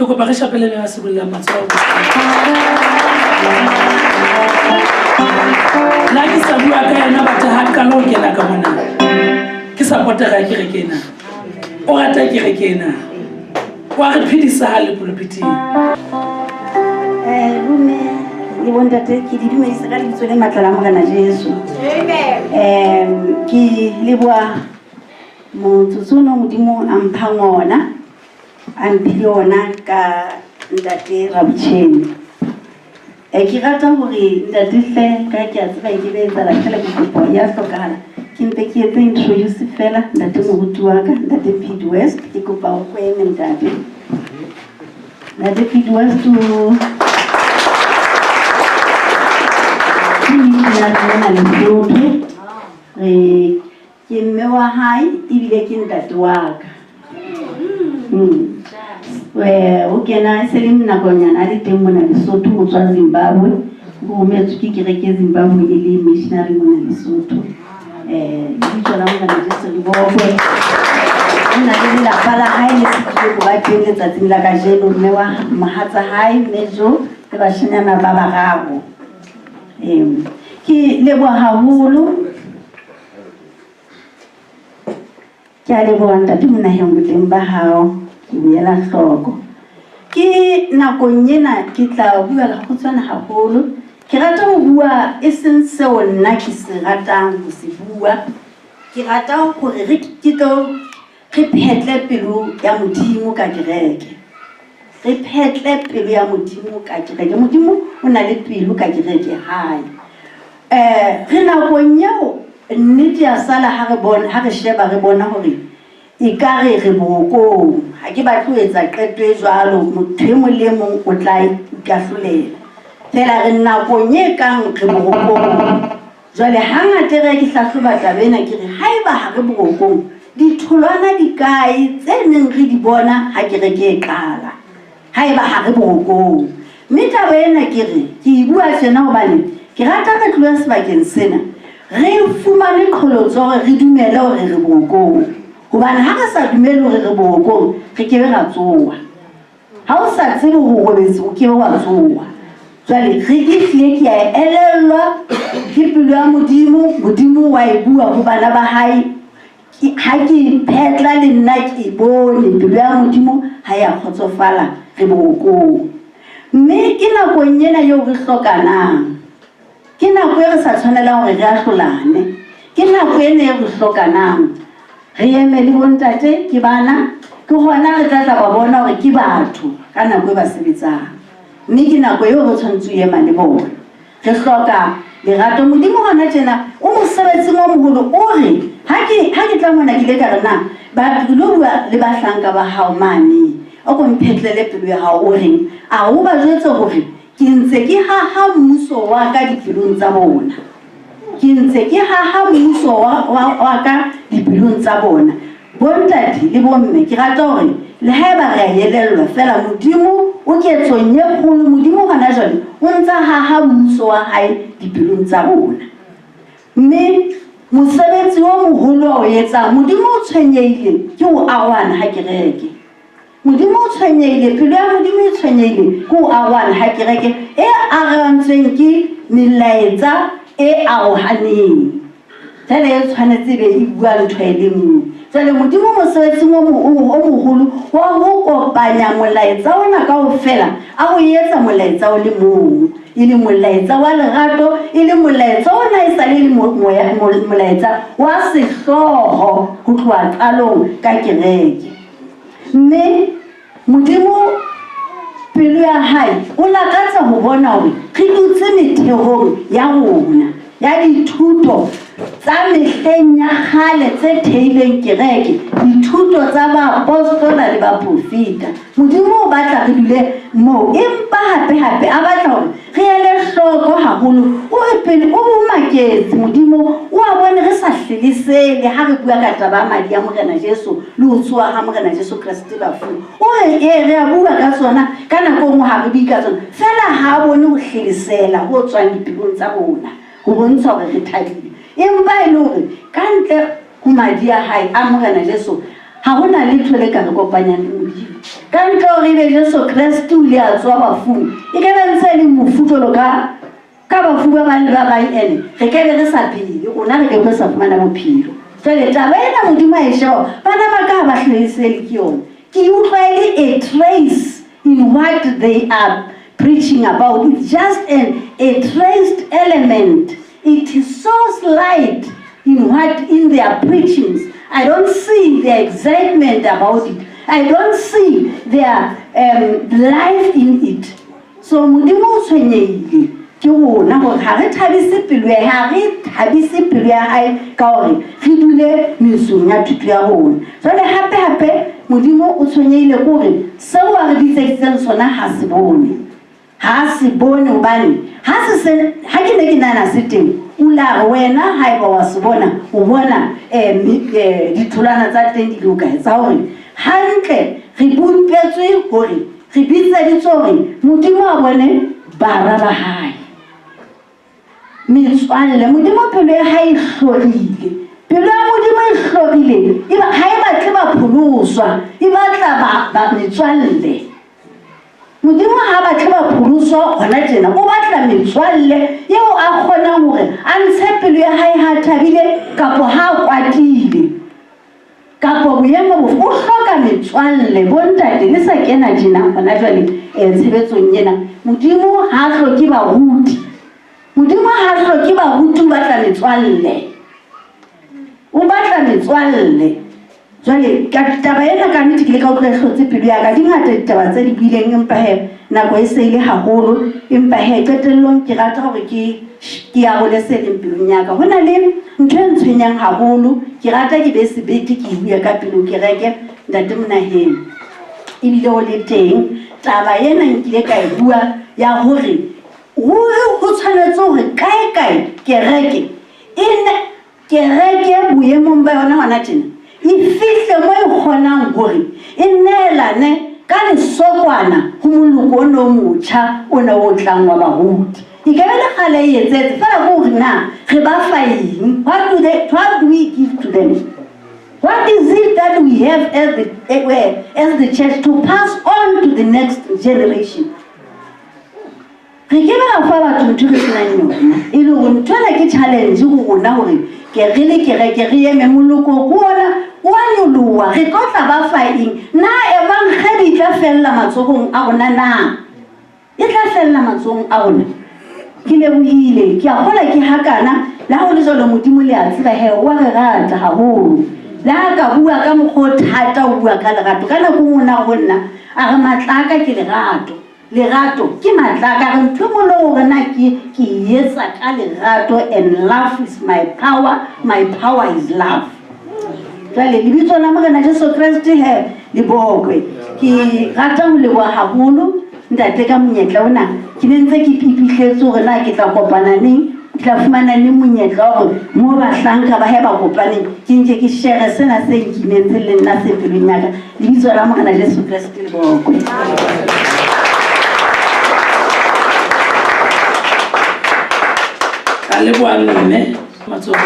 Ke kopa re shapele mme ba sibollang matsoho. La ke sa bua ka yena batho ha qala ho kena ka mona. Ke supportera kereke ena. O rata kereke ena. Wa re phedisa ha le pulpiting. Bomme le bontate ke di dumedisa ka lebitso le matla la Morena Jesu. Amen. Ke leboha motsotso ono Modimo a mphang ona a mphile ona ka ntate Rabotjheni. Ke rata hore ntate hle ka ke a tseba e ke be etsahala fela ke kopo ya hlokahala ke mpe ke etse introduce fela ntate moruti wa ka ntate Pete West ke kopa o ko eme ntate. Ntate Pete West o ke missionary mona Lesotho re Ke mme wa hae ebile ke ntate wa ka. O kena e se le nakonyana a le teng mona Lesotho ho tswa Zimbabwe. O rometswe ke kereke Zimbabwe e le missionary mona Lesotho. Lebitso la Morena Jesu le bokwe. O na le lelapa la hae le setileng ho ba teng letsatsing la kajeno. Mme wa mohatsa hae, mme Jo le bashanyana ba bararo. Ke leboha haholo. Ke a leboha ntate Monaheng boteng ba hao ke boela hloko. Ke nakong ena ke tla bua ka kgutshwane haholo. Ke rata ho bua e seng seo nna ke se ratang ho se bua. Ke rata hore re ke tlo re phetle pelo ya Modimo ka kereke. Re phetle pelo ya Modimo ka kereke. Modimo o na le pelo ka kereke hae. Re nakong eo nnete ya sala ha re bona, ha re sheba re bona hore ekare re borokong. Ha ke batle ho etsa qeto e jwalo, motho e mong le e mong o tla ikahlolela. Feela re nakong e kang re borokong. Jwale hangata e re ke hlahloba taba ena ke re haeba ha re borokong, ditholwana di kae tse neng re di bona ha kereke e qala? Haeba ha re borokong. Mme taba ena ke re, ke e bua tjena hobane ke rata re tlohe sebakeng sena, re fumane qholotso hore re dumele hore re borokong. Hobane ha re sa dumele hore re borokong, re ke be ra tsoha. Ha o sa tsebe hore o robetse, o ke be wa tsoha. Jwale re ke hlile ke a elellwa ke pelo ya Modimo, Modimo wa e bua ho bana ba hae. Ha ke iphetla le nna ke bone pelo ya Modimo ha ya kgotsofala re borokong. Mme ke nakong ena eo re hlokanang. Ke nako e re sa tshwanelang hore re ahlolane. Ke nako ena e re hlokanang. Re eme le bontate ke bana, ke hona re tla tla ba bona hore ke batho ka nako e ba sebetsang. Mme ke nako eo re tshwanetse ho ema le bona. Re hloka lerato. Modimo hona tjena o mosebetsing o moholo. O re, ha ke, ha ke tla mona ke ile ka re, Na ba, ke lo bua le bahlanka ba hao mane. O ko mphetlele pelo ya hao. O reng? A o ba jwetse hore ke ntse ke haha mmuso wa ka dipelong tsa bona. Ke ntse ke haha mmuso wa, wa, wa ka dipelong tsa bona. Bontate le bomme, ke rata hore le haeba re a elellwa, feela Modimo o ketsong e kgolo. Modimo hona jwale o ntsa haha mmuso wa hae dipelong tsa rona. Mme mosebetsi o moholo a o etsang, Modimo o tshwenyehile ke ho arohana ha kereke. Modimo o tshwenyehile, pelo ya Modimo e tshwenyehile ke ho arohana ha kereke e arohantsweng ke melaetsa e arohaneng. Jwale e tshwanetse e be e bua ntho e le nngwe. Jwale Modimo mosebetsing o o moholo wa ho kopanya molaetsa ona kaofela, a o etsa molaetsa o le mong, e le molaetsa wa lerato, e le molaetsa ona e sale le molaetsa wa sehlooho ho tloha qalong ka kereke. Mme Modimo, pelo ya hae, o lakatsa ho bona hore re dutse metheong ya rona ya dithuto tsa mehleng ya kgale tse theileng kereke, dithuto tsa baapostola le baprofeta. Modimo o batla re dule moo, empa hape-hape a batla hore Re ele hloko haholo. O re pele o o maketse, Modimo o a bone re sa hlelesele ha re bua ka taba ya madi a Morena Jesu le ho tsoha ha Morena Jesu Kreste bafung. O re ee, re a bua ka tsona, ka nako e nngwe ha re bue ka tsona. Feela ha a bone ho hlelesela ho tswang dipelong tsa rona ho bontsha hore re thabile. Empa e le hore ka ntle ho madi a hae a Morena Jesu ha ho na letho le ka re kopanyang le Modimo. Ka ntle hore ebe Jesu Kreste o ile a tsoha bafung, e ka be ntse e le mofu jwalo ka ka bafu ba bang le ba bang, ene re ka be re sa phele, rona re ke be re sa fumana bophelo. Jwale taba ena Modimo a e sheba, bana ba ka ha ba hlahesele ke yona. Ke utlwa e le a trace in what they are preaching about. It's just a traced element. It is so slight in what in their preachings. I don't see their excitement about it. I don't see their life in it. So Modimo o tshwenyehile ke rona hore ha re thabise pelo ya ha re thabise pelo ya hae ka hore re dule mesong ya thuto ya rona. Jwale hape hape Modimo o tshwenyehile ke hore seo a re bitseditseng sona ha se bone. Ha se bone hobane ha se se ha ke ne ke nahana se teng, o la re wena haeba wa se bona, o bona ditholwana tsa teng di le hokae tsa hore hantle re bopetswe hore re bitseditswe hore Modimo a bone bara ba hae. Metswalle, Modimo pelo ya hae e hlorile. Pelo ya Modimo e hlorile, ha e batle bapholoswa, e batla ba metswalle. Modimo ha a batle bapholoswa hona tjena, o batla metswalle eo a kgonang hore a ntshe pelo ya hae ha a thabile kapo ha a kwatile kapo boemo bofe. O hloka metswalle. Bontate, le sa kena tjena hona jwale tshebetsong ena, Modimo ha a hloke baruti. Modimo ha a hloke baruti, o batla metswalle. O batla metswalle. Jwale ka taba ena ka nnete ke ile ka utlwa e hlotse pelo ya ka. Di ngata ditaba tse di buileng, empa he nako e se ile haholo. Empa he qetellong ke rata hore ke ke arole se leng pelong ya ka. Ho na le ntho e ntshwenyang haholo, ke rata ke be sebete ke e bue ka pele ho kereke, Ntate Monaheng. Ebile o le teng. Taba ena nkile ka e bua ya hore ruri ho tshwanetse hore kae kae kereke e ne kereke boemong ba yona hona tjena e fihle mo e kgonang hore e neelane ka lesokwana ho moloko o no motjha o ne o tlang wa baruti. E ka be le kgale e etsetse fela ke hore na re ba fa eng? What do we give to them? What is it that we have as the church to pass on to the next generation? Re ke be ra fa batho ntho re senang yona, e le hore ntho ena ke challenge ho rona hore ke re le kereke re eme moloko ko ona o a nyoloha, re tlo tla ba fa eng? Na evangeli e tla fella matsohong a rona na? E tla fella matsohong a rona? Ke lebohile, ke a kgola ke hakana. Le ha ho le jwalo, Modimo le a tseba he o a re rata haholo. Le ha ka bua ka mokgwa o thata, o bua ka lerato. Ka nako e nngwe o na ho nna a re matla a ka ke lerato. Lerato ke matla a ka. Re ntho e nngwe le hore na ke ke e etsa ka lerato, and love is my power, my power is love. Jwale lebitso la Morena Jesu Kreste he le bokwe. Ke rata ho leboha haholo ntate ka monyetla ona. Ke ne ntse ke pipihletse hore na ke tla kopana neng, ke tla fumana neng monyetla wa hore mo bahlanka ba hae ba kopaneng ke nke ke shere sena se nkimetseng le nna se pelong ya ka. Lebitso la Morena Jesu Kreste le bokwe. Ka leboha mme matsoho.